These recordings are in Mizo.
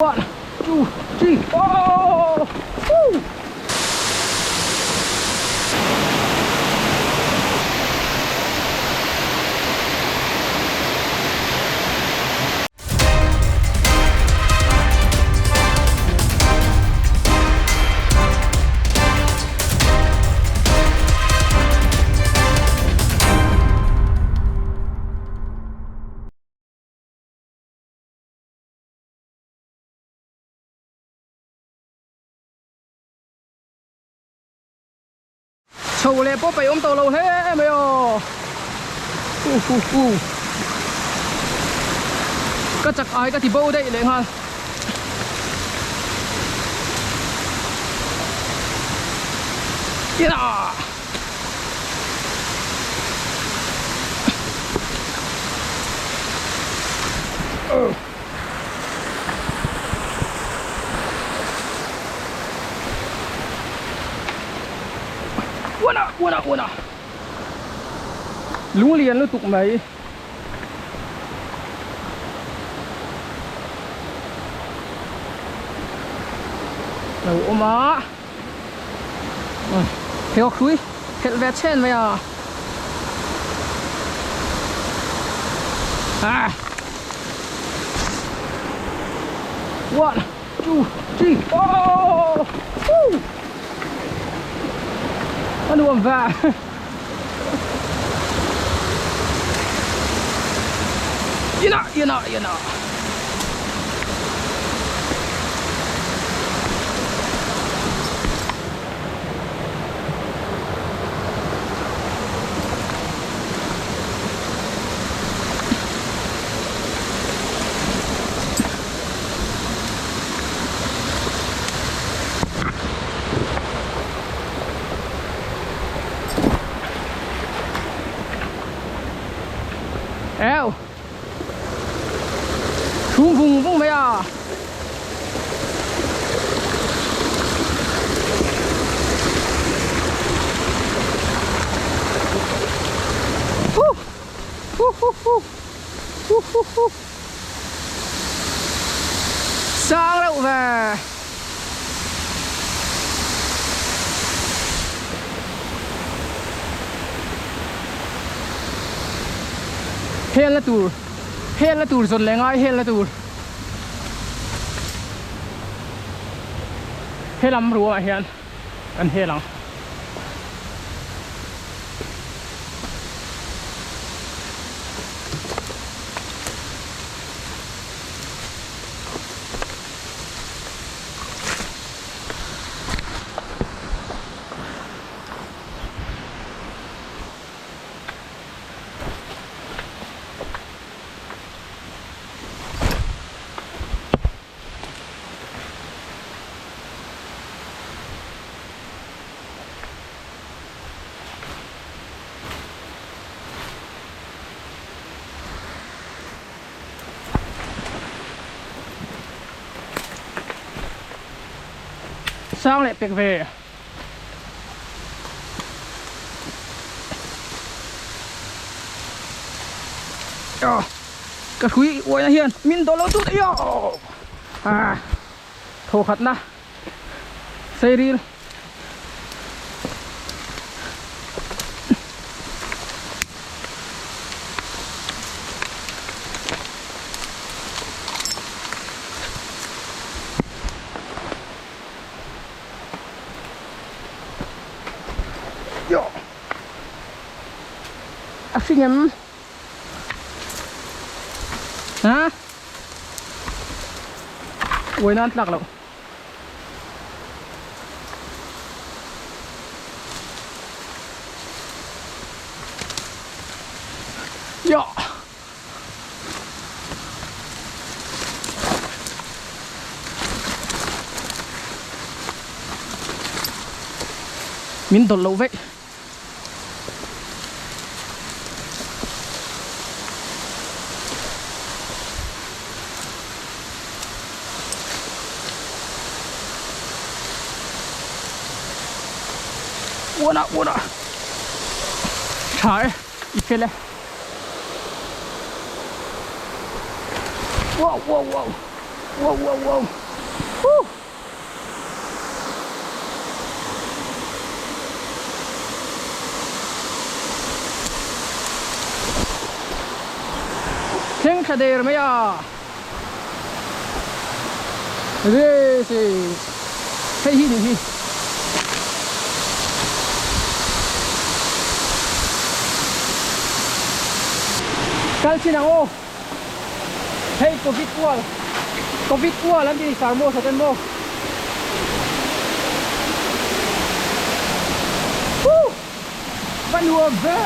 One, two, three, four. Woo! Chho leh pawh peih awm tawh lo hle mai aw hu hu hu ka chak ai ka ti bo daih leh nghal yeah Uana uana uana lung lian lutuk mai lo awm a Pheikhawk hrui phelh ve chhen mai a. Ah. One, two, three, four. Woo! A nuam ve. Ina, ina, ina. Eo Chhum vung vung mai a Hu hu hu hu hu hu hu Sang reuh ve Helna tur helna tur zawn leh ngai helna tur helam ruangah hian kan hel ang. Sang leh pek ve. Ka hrui uaina hian min dawh lo tut ayo ah thaw khatna seiril Yo. A hring em? Ha? Uai nan tlak loh. Yo. Min dawlh loh vek. Uana uana. Tha e. I fel e. Wow wow wow. Wow wow wow Woo. Thleng thla der mai a. This is hei hi nih hi. Kal chin ang aw. Hei covid kual covid kual an ti ni sar maw saten maw. Woo! Va nuam ve!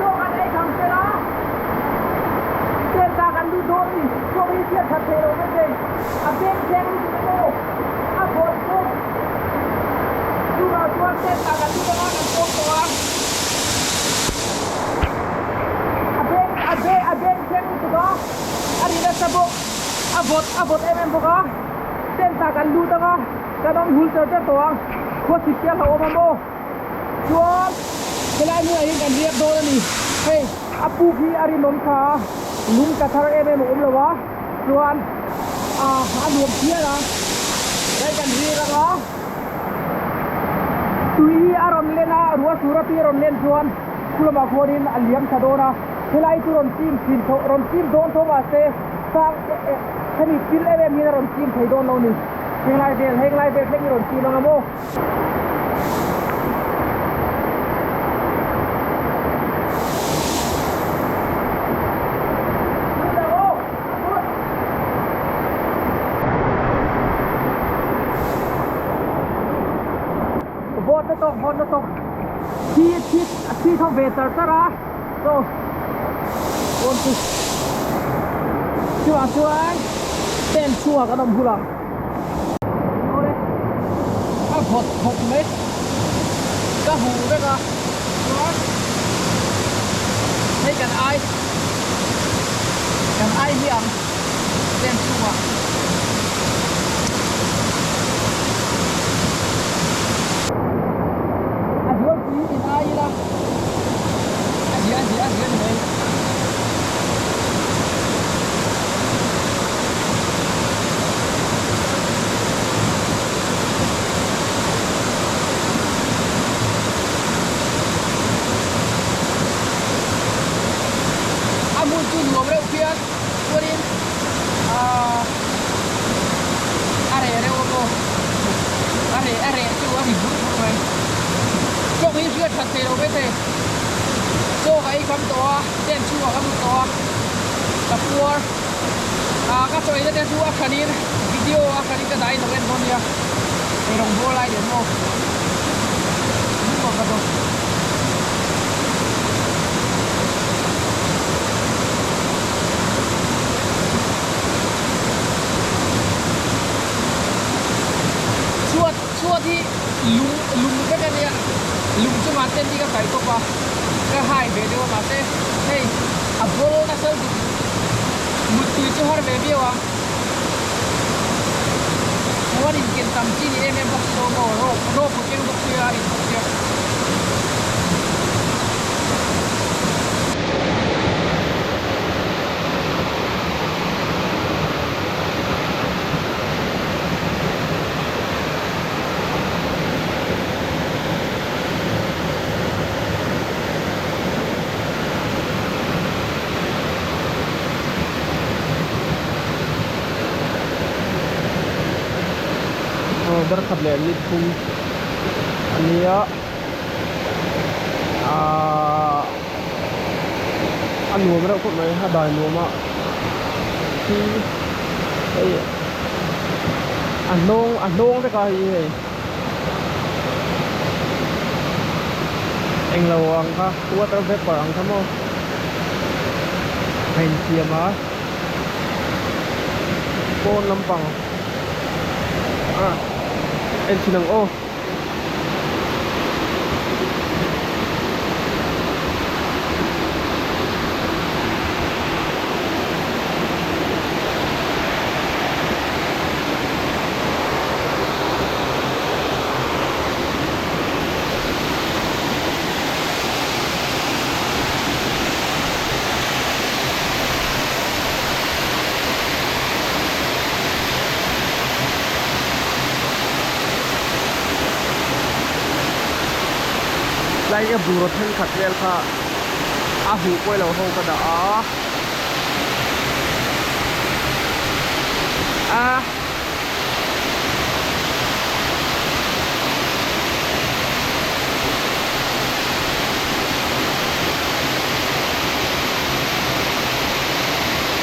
Chaw kan ei kham fel a, tlenta kan duh dawn ni, chaw hi hriat that theih loh vek thei, a beng thleng lutuk emaw a vawt bawk, chuvang chuan tlenta kan duh anga kan pawm tawh a, a beng a beng a beng thleng lutuk a, a ri nasa bawk, a vawt a vawt em em bawk a, tlenta kan lut anga kan awm hul char char tawh ang, khawsik te a hlauhawm a maw. Chuan helai hmunah hian kan riak dawn a ni. Hei a puk hi a rinawm tha a, lung tla thar em em a awm lo a, chuan ah a nuam phian a, hei kan riak ang a, tui hi a rawn len a, ruah sur a tui a rawn len chuan khu lamah khuanin a liam tha dawn a, helai chu rawn chim thin tho rawn chim dawn tho mahse sang eh hemi thil em em hian a rawn chim thei dawn lo a ni. Henglai vel henglai vel thleng hi rawn chim ang a maw. Vawt na tawk vawt na tawk thi thi thi tho ve char char a so pawn chu chuvang chuan tent chhungah kan awm hul ang. Awle a vawt khawp mai ka huh vek a chuan hei kan ai Kan ai hi ang tent chhungah. A zualpui in ai ila a zia a zia a zia ni mai. A hmun chu nuam reuh phian chuanin ahh a reh reuh a maw a reh a reh chu a ri bur bur mai tawng hi hriat that theih loh maithei chaw ka ei kham tawh a tent chhungah ka lut tawh a ka puar ah ka chaw eina te chu a hranin video a hranin ka dah in lo en dawn nia eirawng bawl lai leh maw ka dawn. Chhuat chhuat hi lung lung vek a nia lung chungah ten hi ka kaih tawp a ka hai ve deuh a mahse hei a ball nasa lutuk muttui chu har ve viau ang chuan in ken tam chi ni em em bawk si lo maw rope rope a keng bawk sia a in bawk sia. Aw darkhat leh ni thum a nia ahh a nuam reuh khawp mai a dai nuam a khi hei a hnawng a hnawng vek a hei hei englo ang kha water vapor ang kha maw a insiam a pawn lampang ah en chhin ang aw. Tlai ka bungraw thenkhat vel kha a huh pawh ilo ho ka dah a a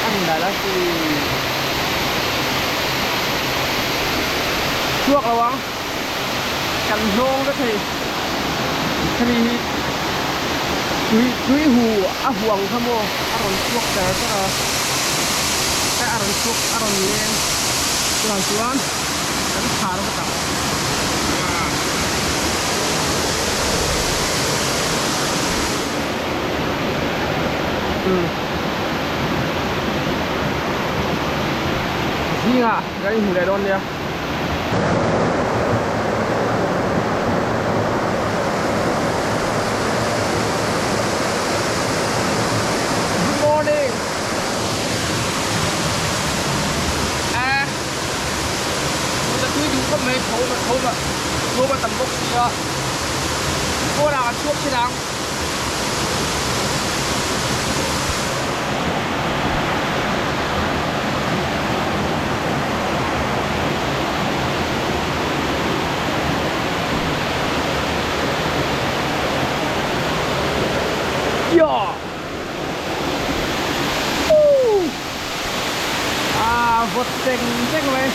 a hmun dah la chi chhuak lo ang kan hnawng vek hei hemi hi tui tui hu a hu ang kha maw a rawn chhuak cher cher a a rawn chhuak a rawn leng chuvang chuan kan khar vek ang. Zingah kan inhmu leh dawn nia. Good morning. A Tuna tui duh khawp mai tho tho tho a tam bawk si a. Pawnah kan chhuak thin ang. Yeah! Woo! Ah, vawt cheng cheng mai.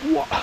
Uah.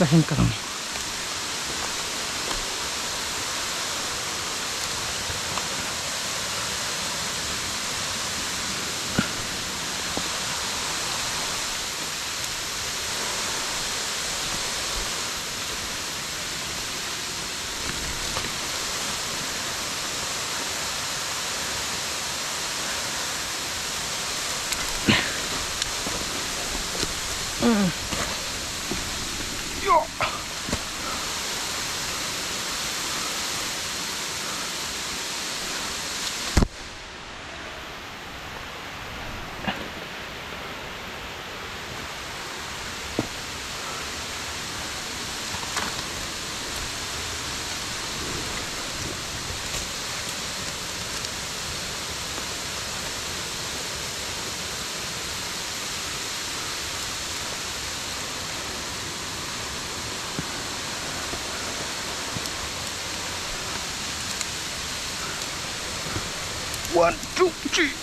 Ka hin ka lang. One, two, three.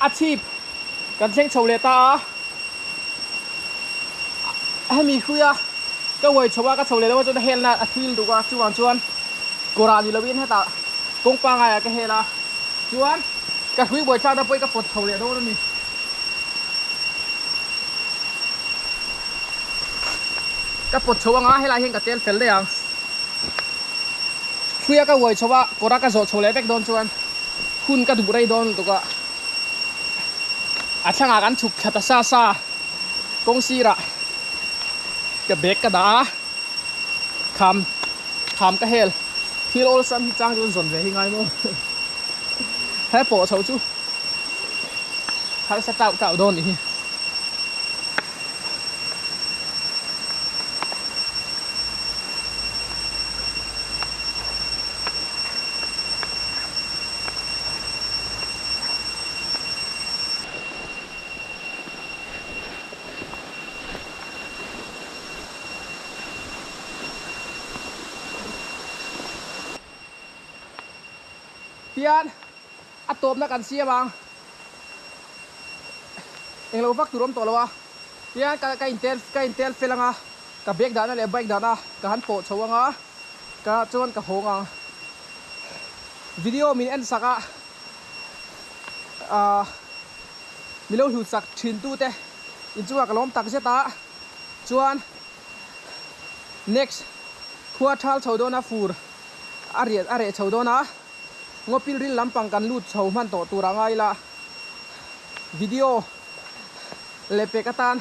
A chhip kan thleng chho leh ta a, hemi hruia ka uai chho a ka chho leh lo a chuan a helna a thil duk a chuvang chuan kawrah ni lovin hetah kawng pangai ah ka hel a chuan ka hrui buai thlakna pawh hi ka pawt chho leh dawn a ni. Ka pawt chho anga helai hian ka tel fel daih ang. Hruia ka uai chho a kawra ka zawh chho leh vek dawn chuan hun ka duh rei dawn lutuk a. A thlangah kan chhuk thla ta sa sa kawng sirah ka bag ka dah a kham kham ka hel. Thil awlsam hi chang chuan zawn ve hi ngai maw? He pawh chho chu harsa tauh tauh dawn nih hi. Tian a tawpna kan siam ang englo vak tur awm tawh lo a tian ka ka intel ka intel fel anga ka bag dahna leh bike dahna ka han pawh chho anga ka chuan ka hawng ang video min en sak a ahh milo hlut sak thin tute inchungah ka lawm tak zet a chuan next khua thal chho dawn a fur a riah a reh chho dawn a ngaw pilril lampang kan lut chho hman tawh tur a ngai ila video leh pek atan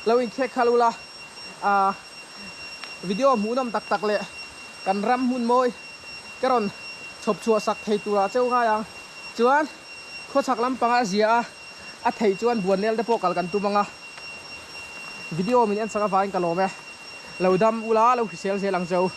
lo inkhek khalh ula ah video hmuhnawm tak tak leh kan ram hmun mawi ka rawn chhawp chhuah sak thei turah cheu ngai ang chuan khawchhak lampanga a zia a a theih chuan buannel te pawh kal kan tum ang a. Video min en sak avangin ka lawm e. Lo dam ula, lo hrisel zel ang cheu.